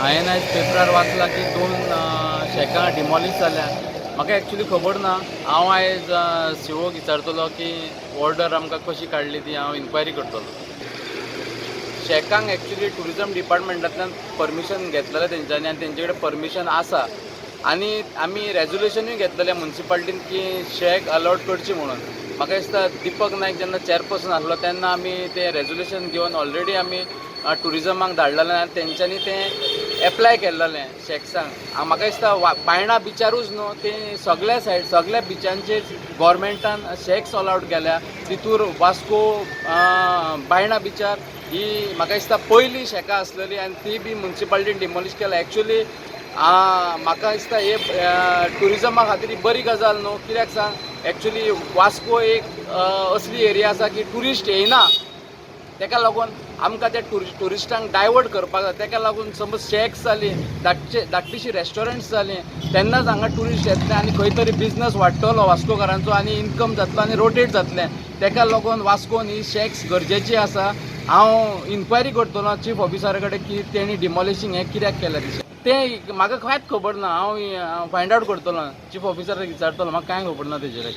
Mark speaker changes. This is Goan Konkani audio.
Speaker 1: हांवें आयज पेपरार वाचलां की दोन शॅकां डिमॉलिश जाल्या. म्हाका एक्चुली खबर ना. हांव आयज सीओक विचारतलो की ऑर्डर आमकां कशी काडली ती. हांव इन्क्वायरी करतलो. शॅकांक एक्चुली ट्युरिजम डिपार्टमेंटांतल्यान परमिशन घेतलेलें तेंच्यांनी आनी तेंचे कडेन परमिशन आसा आनी आमी रेजोल्युशनूय घेतलेलें मुन्सिपाल्टीन की शॅक अलावड करची म्हणून. म्हाका दिसता दिपक नायक जेन्ना चॅरपर्सन आसलो तेन्ना आमी तें रेजोल्युशन घेवन ऑलरेडी आमी ट्युरिजमाक धाडलेलें आनी तेंच्यांनी तें एप्लाय केल्लेलें शॅक्सांक. म्हाका दिसता बायणा बिचारूच न्हू, ते सगल्या सायड सगल्या बिचांचेर गोवोरमेंटान शॅक्स अलावड केल्या. तितूर वास्को बायणा बिचार ही म्हाका दिसता पयली शॅकां आसलेली आनी ती बी मुन्सिपाल्टीन डिमॉलिश केल्या. एक्चुली म्हाका दिसता हे ट्युरिजमा खातीर ही बरी गजाल न्हू. कित्याक सांग, एक्चुली वास्को एक असली एरिया आसा की ट्युरिस्ट येयना. तेका लागून आमकां त्या ट्युरिस्टांक डायवर्ट करपाक जाय. तेका लागून समज शॅक्स जाली, धाकचे धाकटीशीं रेस्टॉरंट्स जालीं, तेन्नाच हांगा ट्युरिस्ट येतले आनी खंय तरी बिजनस वाडटलो वास्कोकारांचो आनी इन्कम जातलो आनी रोटेट जातलें. तेका लागून वास्कोन ही शॅक्स गरजेची आसा. हांव इन्क्वायरी करतलो चीफ ऑफिसरा कडेन की तेणी डिमॉलिशींग हें कित्याक केलें तशें. तें म्हाका कांयच खबर ना. हांव फायंड आवट करतलो, चीफ ऑफिसराक विचारतलो. म्हाका कांय खबर ना तेजेर.